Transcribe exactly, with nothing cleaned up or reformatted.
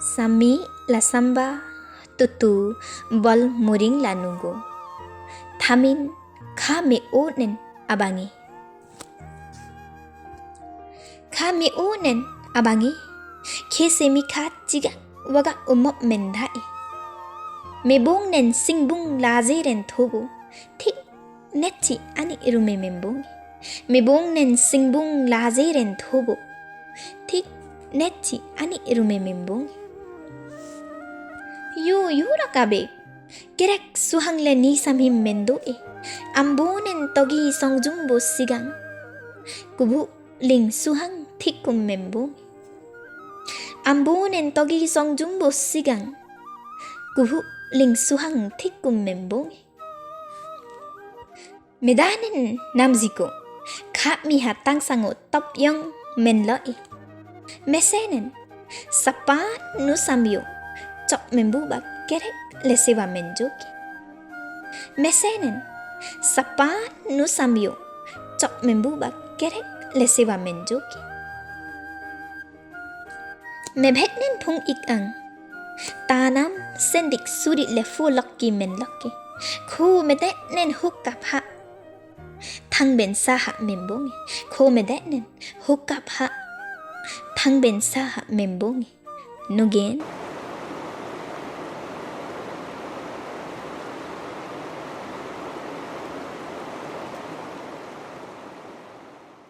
Sami la samba, tutu bal muring la nugo. Thamin kha me onen abangi. Kha me onen abangi. Khese mi kha chiga waga umop mendae. Me bongnen singbung lajeren thobo. Thik nechi ani rume membongi. Me bongnen singbung lajeren thobo. Thik nechi ani rume membongi. Yu yura kabe. Kerek suhang le ni samhim mendoe. Ambonen togi songjumbo sigang. Kubu ling suhang thikum membongi. Ambonen togi songjumbo sigang. Kubu ling suhang thikum membongi. Medanen namziko, kha miha tangsango topyong menloi. Mesenen, sapat nu samyo, chok membuba kerek lesewa menjoki. Mesenen, sapat nu samyo, chok membuba kerek lesewa menjoki. Mebhetnen phung ikang. Tanam sendik suri lefu lokki menlokki. Kho medetnen hukap ha. Thangben saha membongi. Kho medetnen hukap ha. Thangben saha membongi. Nugen